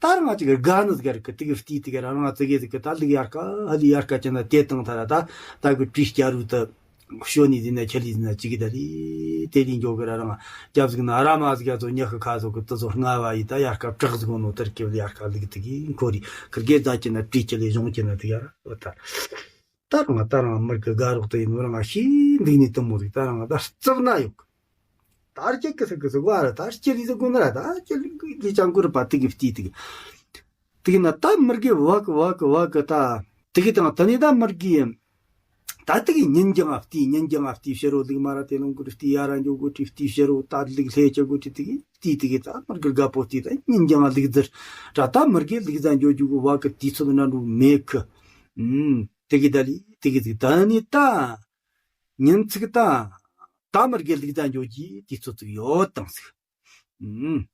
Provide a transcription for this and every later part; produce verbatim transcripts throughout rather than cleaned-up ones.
ད་རང་ང་ཅིག་དགའ་ནི་ཟིག་རིག་གི་དེ་གི་བལྟས་དེ་གི་རང་ང་ཙི་གེ་ཟིག་གི་ད་ལུག་ཡར་ཀ་ཧ་ལི་ཡར་ཀ་ཅི་ན་དེ་བཏང་ཐ་ར་ད་ད་གི་བྲིས་སྐྱ་རུ་ད་ཤོ་ནི་ཟིན་ན་ཆ་ལི་ཟིན་ན་ཅི་གི་ད་ལི་དེ་ལི་འགྱོ་གི་ར་རང་རྒྱབ་ཟིག་ན་ར་མ་ཟིག་ཡ་ཚོ་ཉག་གི་ཁ་ཟོ་གི་དུ་ཟོ་རྔ་བ་ཡི་ད་ཡར་ཀ་བྲག་ཟིག་ནོ་དར་གི་ལི་ཡར་ཀ་ལུག་དེ་གི་འཁོར་རི་ཁིར་གེ་ཟ་ཅི་ན་བྲིས་ཅི་ལི་གཞུང་ཅི་ན་དེ་ག་ར་བ་ད། ད་རང་ད་རང་མིར་གི་དགའ་རོགས་དེ་ཡིན་ནོ་རང་ཤེས་འདུག་ནི་དུ་མོ་ཟིག་ད་རང་ད་རྩིབ་ན་ཡོད་གི། ད་རྒྱ་གི་ས་གི་ཟིག་བ་ར་ད་རྒྱ་ལི་ཟིག་གོ་ན་ར་ད་རྒྱ་ལི་ལི་ཅང་གོ་ར་པ་དེ་གི་བལྟས་དེ་གི་དེ་གི་ན་ད་མིར་གི་བ་གི་བ་གི་བ་གི་ད་དེ་གི་དང་ད་ནི་ད་མིར་གི་ད་དེ་གི་ཉིན་རྒྱང་ཨ་བལྟས་ཉིན་རྒྱང་ཨ་བལྟས་ཕྱི་རོ་ལུག་མ་ར་དེ་ལོང་གི་བལྟས་ཡ་ར་འགྱོ་གོ་དྲི་བལྟས་ཕྱི་རོ་ད་ལུག་ལྷེ་ཅ་གོ་དྲི་དེ་གི་བལྟས་དེ་གི་ད་མིར་གི་དགའ་པོ་བལྟས་ད་ཉིན་རྒྱང་ཨ་ལུག་ཟིར་ར་ད་མིར་གི་ལུག་ཟ་འགྱོ་རྒྱུ་གི་བ་གི་དུས་ཚོད་ན་འགྲོ་མེད་གི། ཨུམ། དེ་གི་ད་ལི་དེ་གི་ཟིག་ད་ནི་ད། ཉིན་ཚིག་ད། ད་མིར་གི་ལུག་ཟ་འགྱོ་གི་དུས་ཚོད་ཅིག་ཡོད་དང་ཟིག་ཨུམ།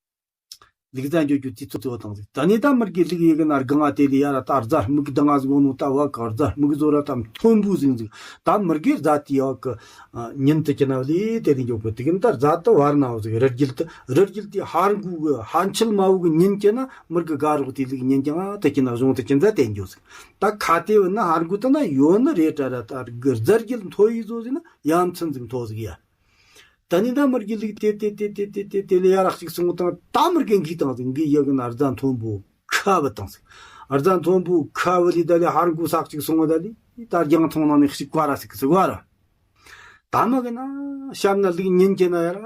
ལུག་ཟ་འགྱོ་རྒྱུ་དུས་ཚོད་ཅིག་ཡོད་དང་ཟིག་ད་ནི་ད་མིར་གི་ལུག་ཡི་གི་ན་སྒང་ང་དེ་ལི་ཡ་ར་ད་རྫ་སྨུག་དང་ང་ཟིག་འོ་ནོ་ད་བ་ག་རྫ་སྨུག་བཟོ་ར་ད་མཐོན་པོ་ཟིག་ཟིག་ད་མིར་གི་རྫ་དེ་ཡོད་གི། ཉིན་དུ་ཅི་ན་བ་ལི་དེ་ལི་འགྱོ་གི་དེ་གི་ད་རྫ་དུ་བར་ན་བ་ཟིག་རི་རྒྱུད་དུ་རི་རྒྱུད་དེ་ཧར་འགུ་གི་ཧ་ཆལ་མ་བུ་གི་ཉིན་ཅི་ན་མིར་གི་དགའ་རོགས་དེ་ལུག་ཉིན་ཅི་ང་དུ་ཅི་ན་གཞུང་དུ་ཅི་ན་དེ་འགྱོ་ཟིག་ད་ཁ་དེ་བུ་ན་ཧར་གུ་ཏི་ན་ཡོད་ནི་རེད་དྲ་ར་ད་གི་རྫ་རྒྱུད་མཐོ་ཡི་བཟོ་ཟིན་ན་ཡ་མཚན་ཟིག་མཐོ་ཟིག་ཡ། ད་ནི་ད་མིར་གི་ལུག་དེ་དེ་དེ་དེ་དེ་དེ་དེ་ལས་ཡ་རག་ཅིག་སོང་དང་ད་མིར་གི་འགི་དང་ཟིག་འགི་ཡ་གི་ན་རྫ་མཐོན་པོ་ཁ་བུ་དང་ཟིག་རྫ་མཐོན་པོ་ཁ་བུ་ལི་ད་ལི་ཧར་གུ་སག་ཅིག་སོང་བ་ད་ལི་ད་རྒྱང་མཐོང་ནང་ནས་ཞིག་བ་ར་ཟིག་གི་ཟིག་བ་ར། ད་མ་གི་ན་ཤམ་ན་ལུག་ཉིན་གྱི་ན་ཡ་ར་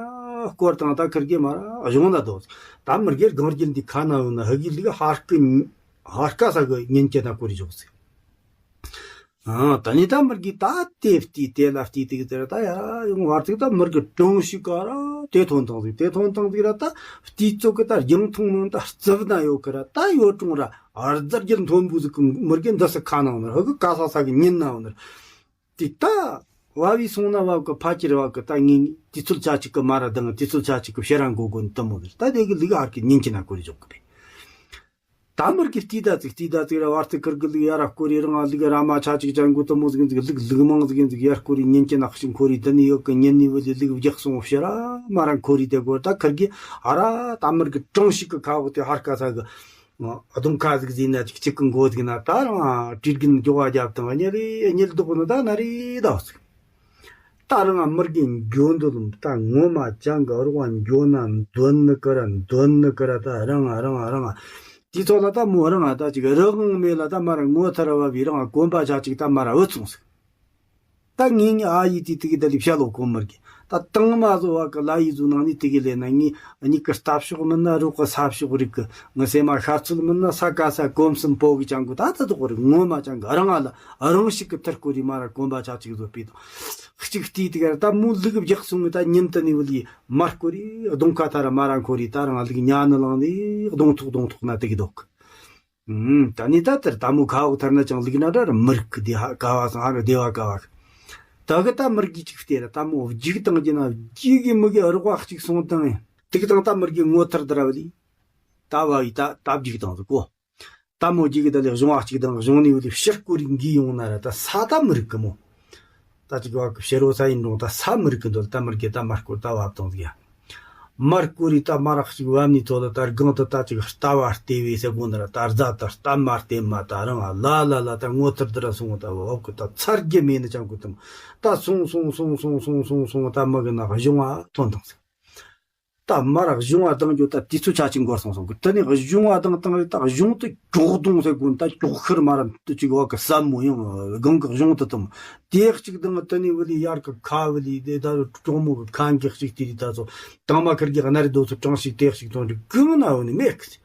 སྐོར་དང་ད་ཁིར་གི་མ་ར་གཞུང་ན་དོ། ད་མིར་གེར་གང་རྒྱུན་འདི་ཁ་ན་ཡོད་ན་ཧ་གི་ལུག་ཧར་ཀི་ཧར་ཀ་ས་གི་ཉིན་གྱི་ན་སྐོར་ཡོད་ཟིག་ཨ་ད་ནི་ད་མིར་གི་ད་དེ་བལྟས་དེ་ལ་བལྟས་དེ་གི་དེ་ར་ད་ཡ་ཡོང་བར་ཚིག་ད་མིར་གི་གྲོང་ཞིག་ག་ར་དེ་ཐོན་དང་ཟིག་དེ་ཐོན་དང་ཟིག་ར་ད་བལྟས་ཚོ་གི་ད་རྒྱང་མཐོང་ནང་ད་རྩིབ་ན་ཡོད་གི་ར་ད་ཡོད་གྲོང་ར་ཨར་ཛར་རྒྱུན་མཐོན་པོ་ཟིག་གི་མིར་གི་འདི་ས་ཁ་ནང་ནི་ཧ་གི་ག་ས་ས་གི་ཉིན་ན་ཡོད་ནི་ར། དེ་ད། བ་བའི་སོང་ན་བ་གི་ཕ་ཁྱེར་བ་གི་ད་ངེས་ངེས་དུས་ཚོད་ཆ་གཅིག་གི་མ་ར་དང་དུས་ཚོད་ཆ་གཅིག་གི་ཕྱིར་ར་འགོ་དགོས་ནི་དུ་མོ་ཟེར་ད་དེ་གི་ལུག་ཧར་གི་ཉིན་གྱི་ན་སྐོར་རེ་འཇོག་གི་རེད། ད་མིར་གི་བལྟས་ད་ཙིག་བལྟས་ད་ཙིག་ར་བར་ཙིག་ཁིར་གི་ལུག་ཡ་ར་སྐོར་རེ་རང་ལུག་ར་མ་ཆ་གཅིག་ཅན་གོ་དུ་མོ་ཟིག་ཡིན་ཟིག་ལུག་ལུག་མང་ཟིག་ཡིན་ཟིག་ཡར་སྐོར་རེ་ཉིན་གྱི་ན་ཤིང་འཁོར་རེ་དུ་ནི་ཡོད་གི་ཉིན་ནི་བུ་ལི་ལུག་རྒྱག་སོང་ཕྱིར་ར་མ་ར་འཁོར་རེ་དེ་གོ་ད་ཁིར་གི་ཨ་ར་ད་མིར་གི་གྲངས་ཤིག་གི་ཁ་བོ་དེ་ཧར་ཀ་ས་གི་གདོང་ཁ་ཟིག་ཟིན་ན་ཅིག་གཅིག་གི་མགོ་ཟིག་ན་ད་རང་དྲིལ་གིན་མགྱོགས་བ་རྒྱབ་དང་གཉེར་རེ་གཉེར་ལྡོག་ནི་ད་ན་རེ་ད་ཟིག་ད་རང་མིར་གི་འགྱོ་འདོད་ལ་ད་ངོ་མ་ཅང་གི་རོགས་འགྱོ་ན་འདོན་ནི་ཀི་ར་འདོན་ནི་ཀི་ར་ད་རང་རང་རང་དེ་ཚོ་ལ་ད་མོ་རང་ད་ཅིག་རི་དབང་མེད་ལ་ད་མ་ར་ངོ་ཐར་བ་བི་རང་གོམ་པ་ཆ་ཅིག་ད་མ་ར་བུད་སོང་ཟིག་ད་ངེད་གཉིས་ཨ་ཡི་དེ་དེ་གི་ད་ལི་བྱ་ལོ་གོ་མར་གི། ད་དང་མ་བཟོ་བ་གི་ལ་ཡི་བཟོ་ནང་ནི་དེ་གི་ལས་ན་ངའི་གཉིས་ཀི་ལྟ་ཕྱོགས་མིན་ན་རོགས་གི་ས་ཕྱོགས་རིག་གི། ངི་སེ་མ་ཤར་ཚུལ་མིན་ན་ས་ཀ་ས་གོམ་གསུམ་པོ་གི་ཅང་གི་ད་ད་དོག་རིག་ངོ་མ་ཅང་གི་རང་ང་ལ་རང་ཞིག་གི་ཐར་སྐོར་རི་མ་ར་གོམ་པ་ཆ་ཅིག་བཟོ་པའི་དང་། གཅིག་བལྟས་དེ་ག་ར་ད་མོ་ལུག་བརྒྱག་སོང་གི་ད་ཉིན་དུ་ནི་བུ་ལི་མར་སྐོར་རི་གདོང་ཁ་ཐ་ར་མ་ར་འཁོར་རི་ད་རང་ལུག་ཉ་ནི་ལངས་ནི་གདོང་ཐོག་གདོང་ཐོག་ན་དེ་གི་དོག་ད་ནི་ད་ལྟར་ད་མོ་ཁ་འོག་ཐར་ན་ཅང་ལུག་ན་འདྲ་ར་མི་རིགས་ཀི་དེ་ཧ་ག་བ་སང་ཧ་ར་བདེ་བ་ག་བ་ད་གི་ད་མི་རིགས་ཀྱི་ཅིག་སྟེ་ར་ད་མོ་རྒྱུག་བཏང་གི་ན་རྒྱུག་གི་མི་གི་རོགས་བ་གཅིག་སོང་བཏང་ཡིན་དེ་གི་དང་ད་མི་རིགས་ཀྱི་ངོ་ཐར་དར་བ་ལི་ད་བ་ཡི་ད་ད་རྒྱུག་བཏང་ཟིག་གོ་ད་མོ་རྒྱུག་གི་ད་ལི་གཞུང་བ་གཅིག་དང་གཞུང་ནི་ཡོད་ལི་ཕྱིར་སྐོར་རིག་འགི་ཡོང་ན་ར་ད་ས་ད་མི་རིགས་ཀི་མོ། ད་ཅིག་བ་གི་ཕྱི་རོ་ས་ཡིན་རུང་ད་ས་མི་རིགས་ཀི་འདོད་ད་མི་རིགས་ཀྱི་ད་མར་སྐོར་ད་བབ་བཏང་ཟིག་ཡ། མར་སྐོར་རི་ད་མ་རག་ཅིག་བབ་ནི་ཐོ་ལ་ད་སྒང་དུ་ད་ཅིག་ལྟ་བ་ལྟེ་བའི་ས་གོ་ནི་ར་ད་རྫ་ད་ལྟ་མ་ལྟེ་མ་ད་རང་ལ་ལ་ལ་ད་ངོ་ཐུར་དུ་ར་སོང་ད་བབ་གི་ད་ཚར་རྒྱུ་མེད་ནི་ཅང་གོ་ད་མོ། ད་སོང་སོང་སོང་སོང་སོང་སོང་ད་མི་གི་ན་གཞུང་བ་ཐོན་དང་ཟིག་ད་མ་ར་གཞུང་བ་བཏང་རྒྱུ་ད་དུས་ཚོད་ཆ་ཅིག་འགོར་སོང་སོང་གི་དེ་ནས་གཞུང་བ་བཏང་བཏང་རེད་ད་གཞུང་དུ་ཀྱོག་གདོང་ཟེར་དགོས་ད་ཀྱོག་ཤར་མ་ར་དུ་ཅིག་བ་གི་ཟབ་མོ་ཡང་སྒང་གི་གཞུང་དུ་དུམ་དེ་གཅིག་དང་དེ་ནས་བུ་ལི་ཡར་གི་ཁ་བུ་ལི་དེ་ད་གྲོག་མོ་གི་ཁ་འགྱེག་གཅིག་དེ་རི་ད་ཚོ་དང་མ་ཁར་གི་གནའ་རི་རྡོ་ཚོ་གྲངས་ཤིག་དེ་གཅིག་དང་རི་གང་ན་བུ་ནི་མེད་གི་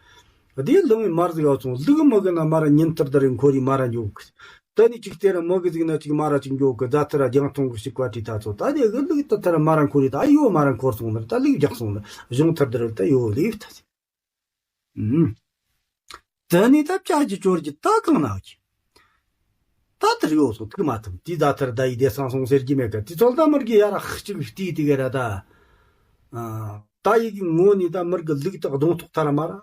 དེ་ལུང་བའི་མར་ཟིག་ཡོད་སོང་ལུག་མི་གི་ན་མ་ར་ཉིན་ལྟར་ད་རི་འཁོར་རི་མ་ར་འགྱོ་གི་ད་ནི་ཅིག་དེ་ར་མོ་གི་ཟིག་ན་ཅིག་མ་ར་ཅིག་འགྱོ་གི་ད་ཐ་ར་རྒྱང་མཐོང་གི་ཞིག་བ་ཏི་ད་ཚོ་ད་ནི་གི་ལུག་ད་ཐ་ར་མ་ར་འཁོར་རི་ད་ཡོ་མ་ར་འཁོར་སོང་ནི་ད་ལུག་རྒྱག་སོང་ནི་གཞུང་ཐར་ད་ར་ད་ཡོ་ལི་ད་ཟེར། ཨུམ། ད་ནི་ད་བྱ་རྒྱུ་སྤྱོད་རྒྱུ་ད་གང་ན་གི་ད་ཐར་ཡོ་སོ་ཐུག་མ་ཐུབ་དེ་ད་ཐར་ད་ཡི་དེ་སང་སོང་ཟེར་གྱི་མེད་གི་དེ་ཚོ་ད་མར་གི་ཡ་ར་ཧ་ཅིག་བལྟས་དེ་གི་ར་ད། ད་ཡི་གི་ངོ་ནི་ད་མིར་གི་ལུག་ད་གདོང་ཐོག་ཐ་ར་མ་ར་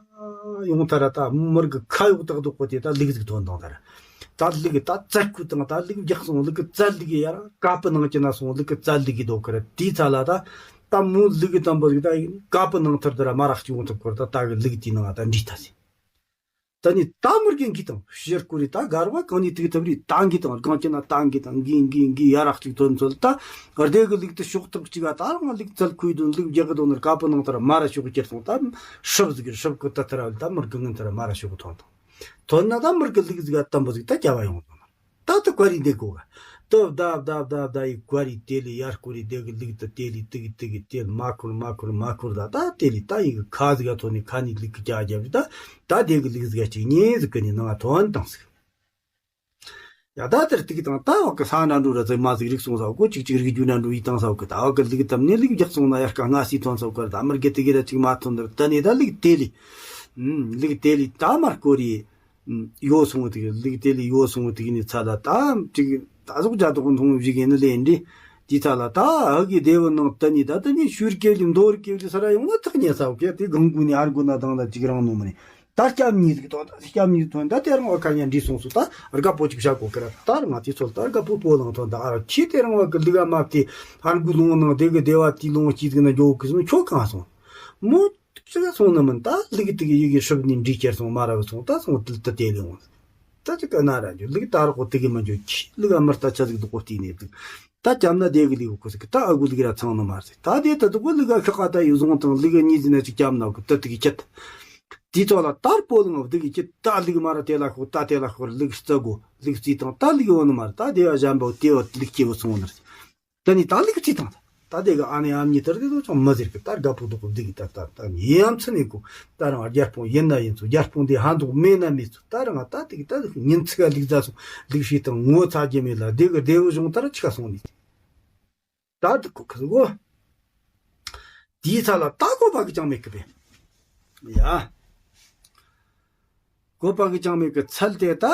ཡོང་ཐ་ར་ད་མིར་གི་ཁ་ཡོག་ཏག་ཏག་གོ་དེ་ད་ལུག་ཟིག་ཐོན་དང་ད་ར་ད་ལུག་ད་བཙལ་ཁུ་དང་ད་ལུག་རྒྱག་སོང་ལུག་གི་བཙལ་ལུག་ཡ་ར་ཀ་པི་ནང་ཅི་ན་སོང་ལུག་གི་བཙལ་ལུག་གི་དོ་ཁ་ར་དེའི་ཚ་ལ་ད་ད་མོ་ལུག་གི་དམ་པོ་ཟིག་ད་ཡི་ཀ་པི་ནང་ཐར་ད་ར་མ་ར་ཅི་ཡོང་ཐུབ་ཁོ་ར་ད་ད་གི་ལུག་དེའི་ནང་ད་འདྲི་ཐ་སི། ད་ནི་ད་མི་རྒན་གི་དང་ཕྱིར་སྐོར་རེ་ད་གར་བ་གང་ནས་ཐུག་ཐུབ་རེ་ད་འགི་དང་རྒང་ཅི་ན་ད་འགི་དང་འགི་འགི་འགི་ཡ་རག་ཅིག་ཐོན་ཚོད་ད་བདེ་གི་ལུག་ཏུ་ཤོག་ཐག་ཅིག་ག་ད་རང་ལུག་ཚལ་ཁུའི་དོན་ལུག་རྒྱག་གི་དོན་ནི་དཀར་པོ་ནང་ལྟར་མ་ར་ཤོག་གི་ཁྱེར་སོང་། ད་ཧྲིབ་ཟིག་གི་ཧྲིབ་གི་ད་ཐར་བ་ད་མི་རྒན་ངན་ཐར་མ་ར་ཤོག་གི་ཐོན་དང་ཐོན་ན་ད་མི་རྒན་ལུག་ཟིག་ག་དམ་པོ་ཟིག་ད་རྒྱ་བ་ཡོང་དང་། ད་ད་ཀ་རི་འདེ་གོ་ག་ཏོབ་ད་ད་ད་ད་ཡི་ཀ་རི་དེ་ལི་ཡར་ཀུ་རི་དེ་གི་ལིག་ད་དེ་ལི་ཏི་གི་ཏི་གི་དེ་མ་ཁུར་མ་ཁུར་མ་ཁུར་ད་ད་དེ་ལི་ད་ཡི་གི་ཁ་ཟིག་ག་ཐོ་ནི་ཁ་ནི་ལིག་གི་ཅ་རྒྱབ་རི་ད་ད་དེ་གི་ལིག་ཟིག་ག་ཅིག་ཉེ་ཟིག་གི་ནི་ནང་ཐོན་དང་ཟིག་ཡ་ད་དེར་ཏི་གི་དང་ད་བ་གི་ས་ན་འགྲོ་ར་ཟིག་མ་ཟིག་རིག་སོང་ས་གོ་ཅིག་ཅིག་རིག་རྒྱུ་ན་འགྲོ་ཡི་དང་ས་གི་ད་བ་གི་ལིག་དམ་ནི་ལིག་རྒྱག་སོང་ན་ཡར་ཀ་སྔ་སི་ཐོན་ས་གི་ད་མར་གི་ཏི་གི་ད་ཅིག་མ་ཐོན་དེར་ད་ནི་ད་ལིག་དེ་ལི་ལིག་དེ་ལི་ད་མར་ཀོ་རི། ཡོ་སོང་བ་དེ་གི་ལིག་དེ་ལི་ཡོ་སོང་བ་དེ་གི་ནི་ཚ་ལ་ད་ཅིག་ད་ཟོག་ཇ་དོག་མཐོང་བཞི་གི་ནི་ལེན་འདི་དེ་ཚ་ལ་ད་ཨ་གི་སྡེ་བ་ནང་ད་ནི་ད་ད་ནི་ཤུར་སྐྱེ་ལི་མདོར་སྐྱེ་ལི་ས་ར་ཡོང་ན་ཐག་ཉེ་ས་བ་གི་དེ་གང་གུ་ནི་ཨར་གུ་ན་དང་ད་ཅིག་རང་ནོ་མ་ནི་ད་སྐྱབས་གཉིས་ཟིག་ཐོན་ད་སྐྱབས་གཉིས་ཐོན་ད་དེ་རང་བ་ཁ་ཉན་འདྲི་སོང་སུ་ད་རྒད་པོ་ཅིག་བྱ་གོ་ཀི་ར་ད་རང་ང་དེ་ཚོ་ད་རྒད་པོ་སྤོ་ལང་ཐོན་ད་ཨ་ར་ཁྱི་དེ་རང་བ་གི་ལི་ག་མ་དེ་ཨར་གུ་ལོང་ནང་དེ་གི་སྡེ་བ་དེ་ལོང་སྐྱིད་ཟིག་ན་འགྱོ་གི་སོང་ཁྱོ་གང་སོང་མོ། ཅི་ག་སོང་ན་མིན་ད་ལིག་དེ་གི་ཡི་གེ་ཧྲིབ་ནི་འདྲིས་ཁྱེར་སོང་མ་ར་བ་སོང་ད་སོང་དུལ་དུ་དེ་ལས་འོང་། ད་ཅི་ག་ན་ར་འཇུ་ལིག་ད་རོགས་དེ་གི་མ་འཇུ་ཁྱི་ལིག་ཨ་མར་ད་ཆ་ཟིག་དུ་གོ་དེ་ནས་དུ་ད་ཅམ་ན་དེ་གི་ལིག་གོ་ཟིག་ད་ཨ་གུ་ལིག་ར་ཚང་ནི་མ་རེད་ད་དེ་ད་དུ་གོ་ལིག་ཨ་ཤ་ཀ་ད་ཡུ་བཟུང་དང་ལིག་ཨ་གཉིས་ཟིན་ན་ཅིག་ཅམ་ན་གོ་ད་དེ་གི་ཁྱད་དེ་ཚོ་ལ་དར་པོ་ལིང་ཨ་དེ་གི་ཁྱད་ད་ལིག་མ་ར་དེ་ལ་ཤོག་ད་དེ་ལ་ཤོག་ལིག་རྩ་གོ་ལིག་རྩིས་དང་ད་ལིག་འོ་ནི་མ་རེད་ད་དེ་བ་གཞན་པ་དེ་བ་ལིག་སྐྱེ་བོ་སོང་ནི་རེད། ད་ནི་ད་ལིག་ཅི་དང་ད་དེ་གི་ཨ་ནེ་ཨ་མྱེས་དེར་དེ་ཚོ་ཅང་མི་ཟེར་གི་ད་དགའ་པོ་དུ་གོ་བདེ་གི་ད་ད་ད་ནི་ཡ་མཚན་ནས་གོ་ད་རང་རྒྱལ་སྤོང་ཡིན་ན་ཡིན་ཚོ་རྒྱལ་སྤོང་དེ་ཧ་འདུག་མེད་ན་མེད་ཚོ་ད་རང་ད་དེ་གི་ད་ཉིན་ཚིག་ག་ལིག་རྫ་སོང་ལིག་ཤེས་དང་ངོ་ཚ་རྒྱུ་མེད་ལ་དེ་གི་དེ་བུ་གཞུང་ལྟར་ཆི་ག་སོང་ནི་ད་དུ་གོ་གི་གོ་དེའི་ཚ་ལ་ད་གོ་བ་གི་ཅང་མེད་གི་བེ་ཡ་གོ་བ་གི་ཅང་མེད་གི་ཚལ་དེ་ད་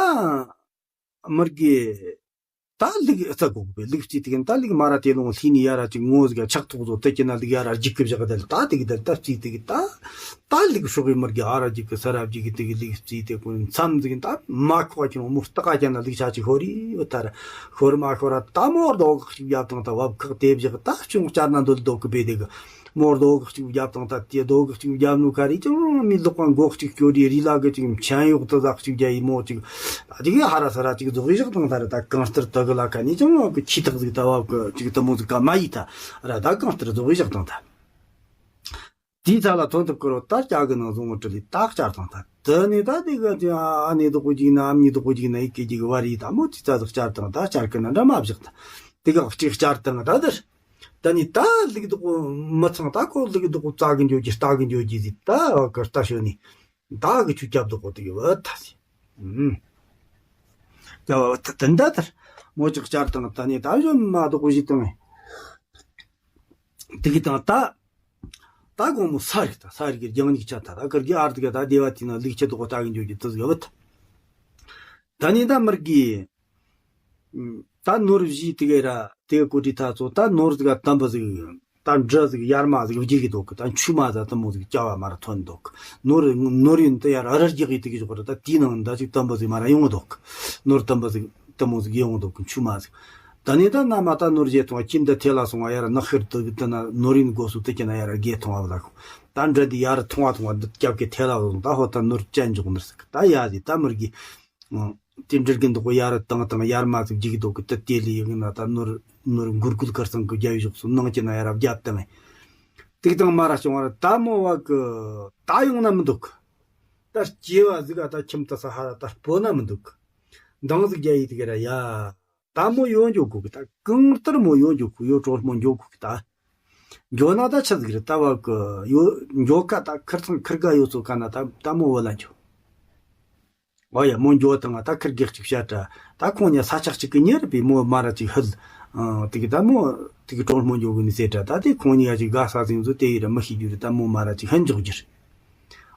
མི་དགེ། ད་ལིག་རྩ་གོ་གི་ལིག་རྩིས་དེ་གིན་ད་ལིག་མ་ར་དེ་ལོང་ལྷི་ནི་ཡ་ར་ཅིག་ངོ་ཟིག་ཆག་ཐོག་ཚོ་དེ་ཀྱི་ན་ལིག་ཡ་ར་རྒྱུག་གི་བཞག་དེ་ད་དེ་གི་དེ་ད་རྩིས་དེ་གི་ད་ད་ལིག་ཧྲོག་གི་མར་གི་ཨ་ར་རྒྱུག་གི་ས་ར་རྒྱུག་གི་དེ་གི་ལིག་རྩིས་དེ་ཀུན་མཚམས་ཟིག་ད་མ་ཁོ་ཁྱོད་མོ་སྟག་ཀྱ་ན་ལིག་ཆ་ཅིག་ཧོ་རི་བ་ད་ར་ཧོར་མ་ཧོ་ར་ད་མོ་རྡོ་གི་ཅིག་ཡབ་དང་ད་བབ་ཁག་དེ་བཞག་ད་ཅུང་བསྐྱར་ན་འདོད་རྡོ་གི་བེ་དེ་གི་མོ་རྡོ་གི་ཅིག་རྒྱབ་དང་ད་དེ་རྡོ་གི་ཅིག་རྒྱབ་ནུ་ཁ་རི་ཅང་མི་ལོག་པ་མགོ་གཅིག་སྐྱོ་རི་རི་ལ་གི་ཅིག་མཆན་གཡོག་ཏུ་ཟག་ཅིག་རྒྱ་ཡི་མོ་ཅིག་ད་ཅིག་ཧ་ར་ས་ར་ཅིག་རྫོགས་བཞག་དང་ད་ར་ད་གང་ལྟར་དུ་གི་ལ་ཁ་ནི་ཅང་གི་ཁྱི་ཐག་ཟིག་ད་བབ་གི་ཅིག་དུ་མོ་ཟིག་ག་མ་ཡི་ད་ར་ད་གང་ལྟར་རྫོགས་བཞག་དང་ད་དེའི་ཚ་ལ་ཐོན་ཐུབ་ཀི་རོ་ད་སྐྱ་གི་ནང་བཟུང་བ་བྲི་ལི་ད་བསྐྱར་དང་ད་དུ་ནི་ད་དེ་གི་ཨ་ནེ་དོ་གོ་ཅིག་ན་ཨ་མྱེས་དོ་གོ་ཅིག་ན་ཡི་གེ་ཅིག་བ་རི་ད་མོ་ཅི་ཙ་ཟིག་བསྐྱར་དང་ད་བསྐྱར་གི་ན་འདྲ་མ་བཞག་ད་དེ་གི་གཅིག་བསྐྱར་དང་ད་དེར། ད་ནི་ད་ལུག་དོག་མི་ཚང་ད་ཁོ་ལུག་དོག་རྩ་གི་འཇོག་གི་རྟ་གི་འཇོག་གི་ཟིག་ད་གི་རྟ་ཤོད་ནི་ད་གི་ཆུ་རྒྱབ་དོག་དེ་གི་བུད་ད་ཟིག་ཨུམ། ད་བ་ད་ད་ད་མོ་ཅིག་བསྐྱར་དང་ད་ནི་ད་གཞོན་མ་དོག་གི་ཞིག་དང་དེ་གི་དང་ད་ད་དགོང་མོ་ས་རིག་ད་ས་རིག་གི་རྒྱང་ཉིག་ཆ་ད་ད་གི་རྒྱ་ཨར་དི་ག་ད་སྡེ་བ་དེ་ན་ལུག་ཆུ་དོག་རྟ་གི་འཇོག་གི་དུ་ཟིག་བུད་ད་ནི་ད་མི་རྒི། ད་ནོར་བཞི་དེ་ག་ར་དེ་ག་གོ་དྲི་ཐ་ཚོ་ད་ནོར་ཟིག་དམ་པ་ཟིག་ད་འབྲུ་ཟིག་ཡར་མ་ཟིག་བརྗེ་གི་འདུག་ད་མཆུ་མ་ཟ་དུ་མོ་ཟིག་སྐྱ་བ་མར་ཐོན་འདུག་ནོར་ནོར་ཡིན་དུ་ཡར་ར་རྒྱག་གི་དེ་གི་ཞོག་ར་ད་དེའི་ནང་ད་ཅིག་དམ་པ་ཟིག་མར་ཡོང་འདུག་ནོར་དམ་པ་ཟིག་དུ་མོ་ཟིག་ཡོང་འདུག་མཆུ་མ་ཟིག་ད་ནི་ད་ན་མ་ད་ནོར་བརྗེ་ཐོང་ཁྱིམ་དུ་ཐེ་ལ་སོང་བ་ཡར་ནག་ཤེར་དུ་དུ་ན་ནོར་ཡིན་དགོས་སུ་དུ་ཀྱི་ན་ཡར་རྒྱས་ཐོང་བ་ལ་ཁོ་ད་འབྲུ་འདི་ཡར་ཐོང་བ་ཐོང་བ་འདི་སྐྱབས་ཀྱི་ཐེ་ལ་སོང་ད་ཧོ་ད་ནོར་ཅན་འཇོག་ནར་ཟིག་ད་ཡ་ཟིག་ད་མི་རྒི། དེ་འདྲ་གི་འདུག་གོ་ཡར་བཏང་བཏང་ཡར་མ་ཟིག་འཇིག་འདུག་གི་དེ་དེ་ལས་ཡིན་ན་ད་ནོར་ནོར་འགུར་འགུལ་ཁར་ཚང་གི་རྒྱབ་ཞོག་སོང་ནང་གི་ན་ཡར་བརྒྱབ་བཏང་། ཏིག་དང་མ་ར་བྱུང་བར་ད་མོ་བ་གི་ད་ཡོང་ན་མི་འདུག་ད་སྐྱེ་བ་ཟིག་ཨ་ད་ཁྱིམ་ད་ས་ཧ་ར་ད་སྤོ་ན་མི་འདུག་མདང་ཟིག་རྒྱ་ཡི་དེ་ག་ར་ཡ། ད་མོ་ཡོང་འཇོག་གོ་གི་ད་གང་ལྟར་མོ་ཡོང་འཇོག་གོ་ཡོ་གྲོགས་མོ་འཇོག་གོ་གི་ད། འགྱོ་ན་ད་ཆི་ཟིག་རེད་ད་བ་གི་ཡོ་འགྱོ་ཀ་ད་ཁིར་ཚང་ཁིར་ག་ཡོ་ཚོ་ཀ་ན་ད་ད་མོ་བུད་ལ་འགྱོ། ཨོ་ཡ་མོ་འགྱོ་དང་ད་ཁིར་གེགས་ཅིག་བཤད་དྲ་ད་ཁོང་ཉ་ས་ཆག་ཅིག་གི་ཉེ་རུ་པའི་མོ་མ་ར་ཅིག་ཧིལ། ཨང་དེ་གི་ད་མོ་དེ་གི་གྲོང་མོ་འགྱོ་གི་ནི་ཟེར་དྲ་ད་དེ་ཁོང་ཉ་ཅིག་དགའ་ས་ཟིང་ཟོ་དེ་ཡི་ར་མི་ཤེས་རྒྱུ་རེད་ད་མོ་མ་ར་ཅིག་ཧན་འཇོག་རྒྱུ་རེད།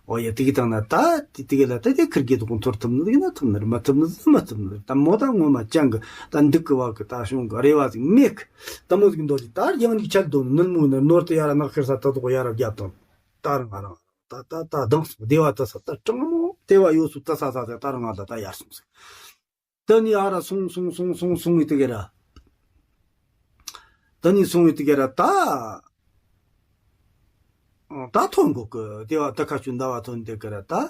ཨོ་ཡ་དེ་གི་དང་ན་ད་དེ་དེ་གི་ལ་ད་དེ་ཁིར་གེ་དོག་འཐོར་ཐུབ་ནི་ཡིན་ན་ཐུབ་ནི་རེད་མ་ཐུབ་ནི་ཟི་མ་ཐུབ་ནི་རེད་ད་མོ་ད་ངོ་མ་ཅང་གི་ད་འདུག་གི་བ་གི་ད་བྱུང་གི་རེ་བ་ཟིག་མེད་གི་ད་མོ་ཟིག་འདོད་ཅིག་ད་རྒྱང་ཉིག་ཆད་དོ་ནི་ནུལ་མོ་ཡིན་ན་ནོར་དེ་ཡ་ར་ནག་ཁེར་ས་ད་དོག་ཡ་ར་བརྒྱབ་དང་ད་ར་ང་རང་། ད་ད་ད་དང་སོང་བདེ་བ་དུ་ས་ད་དྲང་མོ་བདེ་བ་ཡོད་སུ་དུ་ས་ས་ས་ད་རང་ང་ད་ད་ཡར་སོང་ཟིག་ད་ནི་ཨ་ར་སོང་སོང་སོང་སོང་སོང་ཡི་དེ་ག་ར། ད་ནི་སོང་ཡི་དེ་ག་ར་ད། ད་ཐོན་གོ་གི་བདེ་བ་ད་ཁ་ཆུ་འདའ་བ་ཐོན་དེ་ག་ར་ད།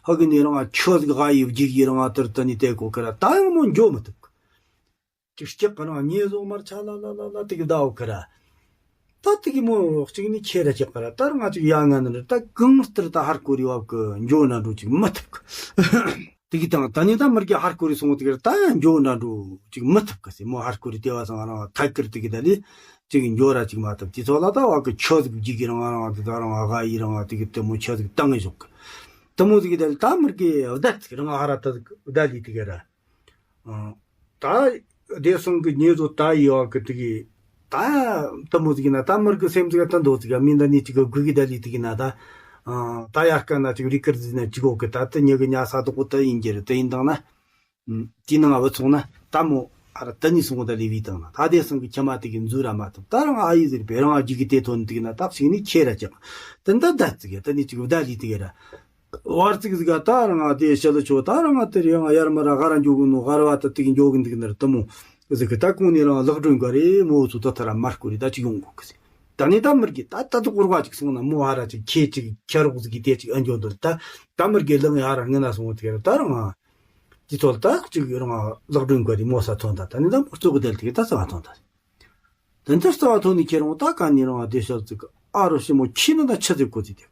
ཧ་གི་ནི་རང་ཆོས་གི་ཧ་ཡི་བརྒྱུད་ཡི་རང་དེར་དེ་ནི་དེ་གོ་ཁི་ར་ད་ཡང་མོ་འགྱོ་མི་ཐུབ་གི། ཅིག་སྐྱག་གི་རང་ཉེ་བཟོ་མར་ཆ་ལ་ལ་ལ་ལ་དེ་གི་ཟླ་བོ་ཁི་ར། ད་དེ་གི་མོ་གཅིག་ནི་ཁྱེད་ར་སྐྱག་གི་ར་ད་རང་ང་ཅིག་ཡ་ང་ནི་ར་ད་གང་ལྟར་ད་ཧར་ཀོ་རི་བབ་གི་འགྱོ་ན་འགྲོ་ཅིག་མི་ཐུབ་གི། དེ་གི་དང་ད་ནི་ད་མི་རྒྱ་ཧར་ཀོ་རི་སོང་དེ་གི་ར་ད་ཡང་འགྱོ་ན་འགྲོ་ཅིག་མི་ཐུབ་གི་སི་མོ་ཧར་ཀོ་རི་དེ་བ་སང་རང་ཐད་ཀར་དེ་གི་ད་ལི་ཅིག་འགྱོ་ར་ཅིག་མ་ཐུབ་དེ་ཚོ་ལ་ད་བ་གི་ཆོས་གི་བརྒྱུད་གི་རང་རང་དེ་ད་རང་ཧ་ཡི་རང་དེ་གི་དེ་མོ་ཆོས་གི་བཏང་གི་ཞོག་གི། དེ་མོ་དེ་གི་ད་ལི་ད་མི་རྒྱ་བདག་ཅིག་རང་ཧ་ར་ད་བདག་ལི་དེ་གི་ར། ཨ། ད་བདེ་སྲུང་གི་ཉེ་བཟོ་ད་ཡོད་གི་དེ་གི་ད་དེ་མོ་ཟིག་ཡིན་ན་ད་མི་རྒྱ་སེམས་ཟིག་ད་འདོད་ཟིག་མི་འདི་ནི་ཅིག་གི་དགུ་གི་ད་ལི་དེ་གི་ན་ད། ཨ། ད་ཡར་ཀ་ན་ཅིག་རི་ཀིར་ཟིན་ན་ཅིག་གོ་གི་ད་དེ་ཉེ་གི་ཉ་ས་དོག་གོ་ད་ཡིན་གྱི་རེད་དེ་ཡིན་དང་ན། ཨ། དེ་ནང་བུད་སོང་ན་ད་མོ་ཨ་ར་དེ་ནི་སོང་ད་ལི་བི་དང་ན་ད་བདེ་སྲུང་གི་ཁྱིམ་མ་དེ་གི་འཛུལ་ར་མ་ཐུབ་ད་རང་ཨ་ཡི་ཟིག་པའི་རང་ཨ་རྒྱུ་གི་དེ་ཐོན་དེ་གི་ན་ད་ཞིག་ནི་ཁྱེད་ར་ཅག་དེ་འདི་ད་ཟིག་དེ་ནི་ཅིག་བདག་ལི་དེ་གི་ར། བར་ཚིག་ཟིག་ག་ད་རང་ང་དེ་ཤི་ལ་ཆོ་ད་རང་ང་དེ་རེ་ང་ཡར་མར་ག་ར་འགྱོ་གི་ནོ་ག་ར་བ་ད་ཏིག་འགྱོ་གི་འདུག་ནར་དུ་མོ་ཟིག་གི་ད་གོང་ནས་རང་ལག་སྒྲོན་ག་རེ་མོ་ཚོ་ད་ཐ་ར་མར་ཀུ་རེ་ད་ཅིག་ཡོང་གོ་གི་ཟིག་ད་ནི་ད་མི་རྒྱ་ད་ད་དུ་སྐོར་བ་ཅིག་སོང་ན་མོ་ཧ་ར་ཅིག་ཁྱེད་ཅིག་ཁྱེད་རོགས་ཟིག་གི་དེ་ཅིག་ཨ་འགྱོ་འདུག་ད་ད་མི་རྒྱ་ལག་ཡ་ར་ངན་ན་སོང་དེ་ད་རང་ང་དེ་ཚོ་ད་ཅིག་རང་ང་ལག་སྒྲོན་ག་རེ་མོ་ས་ཐོན་ད་ད་ནི་ད་མོ་ཚོ་གི་དལ་དེ་གི་ད་ས་བ་ཐོན་ད། དེ་འདྲ་རྩ་བ་ཐོག་ནས་ཁྱེད་རང་ད་ག་ནས་རང་བདེ་ཤག་ཙིག་ཨ་རོ་ཞི་མོ་ཁྱི་ནི་ད་ཆི་ཟིག་གོ་ཙི་དེ།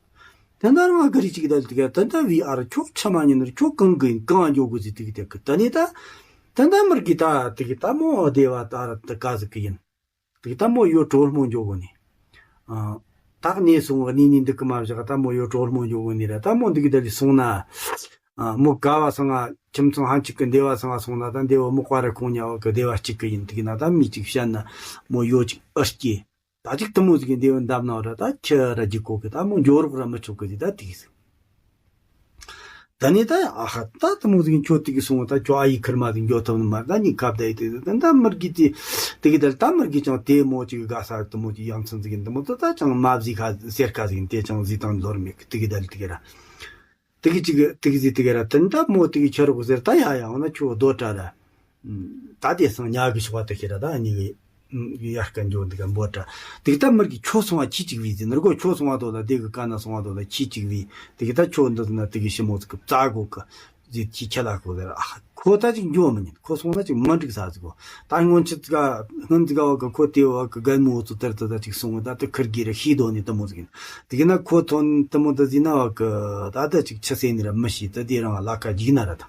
དེ་འདྲ་རང་ག་རི་ཅིག་ད་དེ་ག་དེ་འདྲ་བི་ཨ་ར་ཁྱོད་ཆི་མ་ཉན་ནར་ཁྱོད་གང་གི་ཡིན་གང་འགྱོ་གོ་ཙི་དེ་གི་དེ་གི་ད་ནི་ད། དེ་འདྲ་མི་རྒྱ་ད་དེ་གི་ད་མོ་བདེ་བ་ད་ར་ད་ག་ཟིག་གི་ཡིན། དེ་གི་ད་མོ་ཡོ་གྲོལ་མོ་འགྱོ་གོ་ནི། ཨ། ད་གནས་སོང་གནས་ནི་འདུག་གི་མ་བཞག་ད་མོ་ཡོ་གྲོལ་མོ་འགྱོ་གོ་ནི་ར་ད་མོ་འདི་གི་ད་ལི་སོང་ན། ཨ། མོ་ག་བ་སང་ང་ཁྱིམ་ཚང་ཧན་ཅིག་གི་འདེ་བ་སང་ང་སོང་ན་ད་འདེ་བ་མོ་ཀ་ར་ཁོང་ཉ་བ་གི་འདེ་བ་གཅིག་གི་ཡིན་དུ་གི་ན་ད་མི་གཅིག་བཤད་ན་མོ་ཡོ་གཅིག་ཨ་སྐྱེ། ད་ཅིག་དུ་མོ་ཟིག་གི་འདེ་བ་འདབ་ན་ར་ད་ཁྱི་ར་རྒྱུག་གོ་གི་ད་མོ་འགྱོ་རོགས་ར་མི་ཆོག་གི་ཟིག་ད་དེ་གི་ཟིག་ད་ནི་ད་ཨ་ཧ་ད་དུ་མོ་ཟིག་གི་ཁྱོད་དེ་གི་སོང་ད་ཁྱོད་ཨ་ཡི་ཁིར་མ་ཟིག་འགྱོ་ཐུབ་ནི་མ་ད་ནི་ཁབ་ད་ཡི་དེ་ད་ད་མི་རྒྱ་དེ་དེ་གི་ད་ད་མི་རྒྱ་ཅང་དེ་མོ་ཅིག་གི་དགའ་ས་དུ་མོ་ཅིག་ཡང་ཚན་ཟིག་གི་འདི་མོ་ད་ད་ཅང་མ་ཟིག་ཁ་སེར་ཁ་ཟིག་དེ་ཅང་ཟིག་དང་ལོར་མེད་གི་དེ་གི་ད་དེ་གི་ར། དེ་གི་ཅིག་གི་དེ་གི་ཟིག་དེ་གི་ར་དེ་འདྲ་མོ་དེ་གི་ཁྱོད་རོགས་ཟེར་ད་ཡ་ཡ་འོ་ན་ཁྱོད་རྡོ་བྲ་ར། ད་དེ་སང་ཉག་གི་ཤོག་བ་དེ་ཁྱེད་ར་ད་ཉི་གི་ཡར་ཀ་འགྱོ་འདི་ག་འབོ་བྲ། དེ་གི་ད་མི་རྒྱ་ཁྱོད་སོང་བ་ཁྱི་གཅིག་བི་ཟིན་ནར་གོ་ཁྱོད་སོང་བ་དོ་ད་དེ་གི་ཀ་ན་སོང་བ་དོ་ད་ཁྱི་གཅིག་བི་དེ་གི་ད་ཁྱོད་འདི་ན་དེ་གི་ཞི་མོ་ཟིག་གི་རྩ་གོ་གི་ཟིག་ཁྱི་ཁྱེད་ལ་གོ་ཟེར་ཨ་ཁོ་ད་ཅིག་འགྱོ་མི་ཉན་ཁོ་སོང་ན་ཅིག་མ་འགྲིག་ས་ཟིག་གོ། ད་སྔོན་ཆད་ཀ་སྔོན་ཟིག་ག་བ་གི་ཁོ་དེ་བ་གི་རྒན་མོ་ཚོ་དེར་དེ་ད་ཅིག་སོང་བ་ད་དེ་ཁིར་གི་ར་ཤི་དོ་ནི་དུ་མོ་ཟིག་ཡིན། དེ་གི་ན་ཁོ་ཐོན་དུ་མོ་ད་ཟིན་ན་བ་གི་ད་ད་ཅིག་ཆི་སེ་ནི་ར་མི་ཤི་ད་དེ་རང་ལ་ཁ་འཇིག་ན་ར་ད།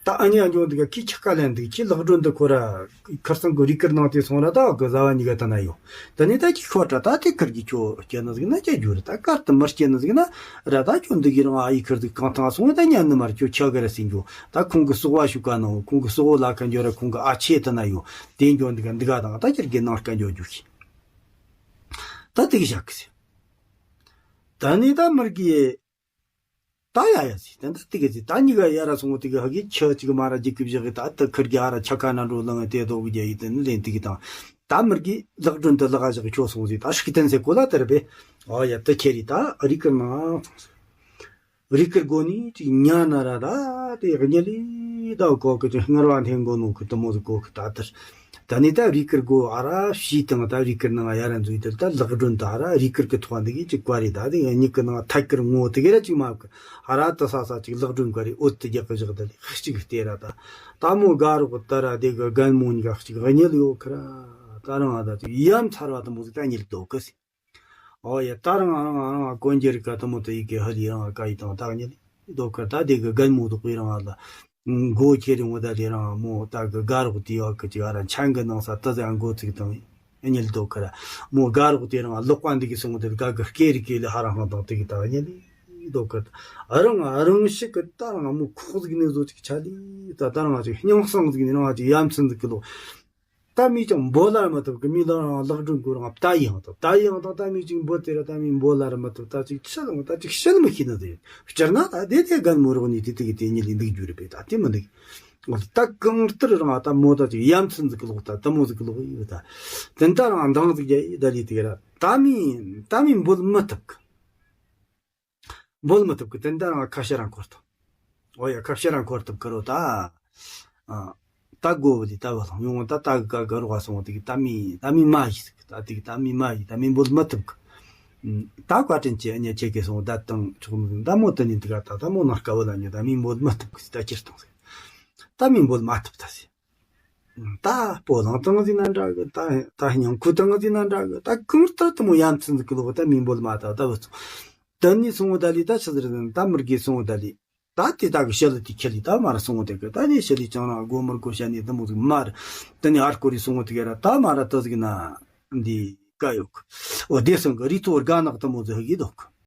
ད་ཨ་ནི་ཨ་འཇོན་འདི་ག་ཁྱི་ཁྱི་ཀ་ལན་འདི་ཁྱི་ལག་སྒྲོན་འདི་ཁོ་ར་ཁར་སང་གི་རི་ཀིར་ནང་དེ་སོང་ར་ད་གི་བཟའ་བ་གཉིས་ཀ་ད་ན་ཡོད། ད་ནི་ད་ཁྱི་ཁོ་ཏྲ་ད་དེ་ཁར་གི་ཁྱོ་སྐྱེ་ན་ཟིག་ན་སྐྱེ་རྒྱུ་རེད་ད་ཀར་དུ་མར་སྐྱེ་ན་ཟིག་ན་ར་ད་ཁྱོད་འདི་གི་རང་ཨ་ཡི་ཁར་ཟིག་གང་ཐང་སོང་ད་ཉན་ནི་མར་ཁྱོད་ཁྱི་གི་ར་སྲིན་འགྱོ། ད་ཁོང་གི་སོག་བ་ཤུ་ཀ་ནང་ཁོང་གི་སོག་བོ་ལ་ཀ་འགྱོ་ར་ཁོང་གི་ཨ་ཆེ་ད་ན་ཡོད། དེ་འགྱོ་འདི་ག་འདི་ག་དང་ད་ཁྱེར་གི་ནང་ཀ་འགྱོ་རྒྱུ་ཤི། ད་དེ་གི་ཞག་གི་སི། ད་ནི་ད་མར་གི་ད་ཡ་ཡ་ཟིག་ད་ད་ཏི་གི་ཟིག་ད་གཉིས་ཀ་ཡ་ར་སོང་ཏི་གི་ཧ་གི་ཁྱི་གཅིག་མ་ར་རྒྱུག་གི་བཞག་གི་ད་ད་ཁིར་གི་ཨ་ར་ཆ་ཁ་ན་འགྲོ་ལང་དེ་དོ་གི་རྒྱ་ཡི་དེ་ནི་ལེན་ཏི་གི་དང་ད་མིར་གི་ལག་སྒྲོན་དུ་ལག་བཞག་གི་ཁྱོ་སོང་ཟིག་ད་ཧྲིག་གི་དན་སེ་གོ་ལ་དར་བེ་ཨོ་ཡ་ད་ཁྱེར་རི་ད་རི་ཀིར་ནང་སོང་ཟིག་རི་ཀིར་གོ་ནི་ཅིག་ཉ་ན་ར་ད་དེ་གཉིད་ལི་ད་གོ་གི་ཅིག་སྔར་བ་འཐེན་གོ་ནོ་གི་དུ་མོ་ཟིག་གོ་གི་ད་དར། ད་ནི་ད་རི་ཀིར་གོ་ཨ་ར་ཕྱི་དང་ད་རི་ཀིར་ནང་ཡ་ར་འཛུལ་དེ་ད་ལག་སྒྲོན་ད་ཨ་ར་རི་ཀིར་གི་ཐོག་འདི་གི་ཅིག་བཀའ་རེ་ད་དེ་གཉིས་ཀི་ནང་ཐད་ཀིར་ངོ་དེ་གི་ར་ཅིག་མ་བཀའ་ཨ་ར་ད་ས་ས་ཅིག་ལག་སྒྲོན་བཀའ་རེ་འོད་དེ་རྒྱག་གི་བཞག་ད་ལི་ཅིག་བལྟས་ར་ད་ད་མོ་དགའ་རོགས་ད་ར་དེ་གི་རྒན་མོ་གཉིས་ཀ་ཅིག་གཉིད་ཡོད་ཁི་ར་ད་རང་ཨ་ད་ཅིག་ཡ་མཚར་བ་དུ་མོ་ཟིག་ད་གཉིད་དོ་གི་སི། ཨོ་ཡ་ད་རང་ཨ་རང་ཨ་རང་ཨ་གོན་རྒྱུ་རིག་ག་དུ་མོ་དུ་ཡི་གེ་ཧ་ལི་རང་ཨ་ཀ་ཡི་དང་ད་གཉིད་དོ་གི་ད་དེ་གི་རྒན་མོ་དུ་གི་རང་ཨ་ལ། མགོ་ཁྱེར་རིང་བ་ད་དེ་རང་མོ་ད་གི་དགའ་རོགས་དེ་བ་གི་ཅིག་ཨ་ར་ཆང་གི་ནང་ས་ད་ཟ་མགོ་ཚིག་དང་གཉིད་དོ་ཁ་ར་མོ་དགའ་རོགས་དེ་རང་ལོག་པ་འདི་གི་སོང་དེ་དགའ་གི་སྐེ་རི་སྐེ་ལི་ཧ་ར་ཧང་དང་དེ་གི་ད་གཉིད་དོ་ཁ་ཨ་རང་ཨ་རང་ཤི་གི་ད་རང་མོ་ཁོག་ཟིག་ནས་བཟོ་ཅིག་ཆ་ལི་ད་ད་རང་ཅིག་སྙིང་སང་ཟིག་ནས་རང་ཅིག་ཡ་མཚན་ཟིག་གི་ལོ། ད་མི་ཅང་འབོད་ལ་མི་ཐུབ་གི་མི་ལ་རང་ལག་སྒྲོན་གོ་རང་ད་ཡང་ད་ད་ཡང་ད་ད་མི་ཅིག་འབོད་དེ་ར་ད་མི་འབོད་ལ་ར་མི་ཐུབ་ད་ཅིག་ཆི་ལ་ད་ཅིག་ཤི་ལ་མི་ཤི་ན་ཟེར་སྤྱིར་ན་ད་དེ་དེ་རྒན་མོ་རོགས་ནི་དེ་དེ་གི་དེ་ཉིད་ལས་འདུག་རྒྱུ་རེད་པས་ད་དེ་མི་འདུག་ད་གང་ལྟར་རང་ད་མོ་ད་ཅིག་ཡ་མཚན་ཟིག་གི་ལོག་ད་ད་མོ་ཟིག་གི་ལོག་ཡོད་ད་དེ་ད་རང་འདང་ཟིག་རྒྱ་ཡི་ད་ལི་དེ་ར་ད་མི་ད་མི་འབོད་མི་ཐུབ་གི་འབོལ་མི་ཐུབ་གི་དེ་འདྲ་རང་ཁ་ཤས་རང་འཁོར་ཐུབ། ཨོ་ཡ་ཁ་ཤས་རང་འཁོར་ཐུབ་ཁི་རོ་ད། ཨ། ད་དགོ་བ་ལི་ད་བ་ལང་ཡོང་ད་ད་གི་ག་གི་རོ་ག་སོང་དེ་གི་ད་མི་ད་མི་མ་ཡི་ཟིག་ད་དེ་གི་ད་མི་མ་ཡི་ད་མི་འབོལ་མི་ཐུབ་གི། ད་བཀའ་དྲིན་ཆེ། ཨ་ནི་ཁྱེད་ཀྱིས་སོང་བདག་དང་ཆོག་མི་འདུག་ད་མོ་དེ་ནི་འདི་ག་ད་ད་མོ་ནང་དཀའ་བ་ལ་ཉོ་ད་མི་འབོད་མ་ཐུབ་གི་ད་ཁྱེར་བཏང་ཟེར། ད་མི་འབོད་མ་ཐུབ་ད་ཟེར། ད་སྤོ་ལངས་བཏང་ཟིན་ན་འདྲ་གི། ད་ད་སྙིང་ཁུ་བཏང་ཟིན་ན་འདྲ་གི། ད་གང་ལྟར་དུ་མོ་ཡ་མཚན་ཟིག་གི་ལོག་ད་མི་འབོད་མ་ད་ད་བུ་ཚོ། དེ་ནི་སོང་བ་ད་ལི་ད་ཆི་ཟེར་ཟིན་ད་མི་དགེ་སོང་བ་ད་ལི། ད་དེ་དག་གི་ཞི་ལི་དེ་ཁྱེར་ལི་ད་མ་ར་སོང་བ་དེ་གི། ད་ནི་ཞི་ལི་ཅང་རང་སྒོ་མར་སྒོ་ཤ་ནི་དུ་མོ་ཟིག་མ་ར། དེ་ནི་ཨར་ཀོ་རི་སོང་བ་དེ་གི་ར་ད་མ་ར་ད་ཟིག་ན་འདི་ཀ་ཡོག་འོ་དེ་སོང་གི་རི་ཐོ་རྒ་ནག་དུ་མོ་ཟིག་གི་འདུག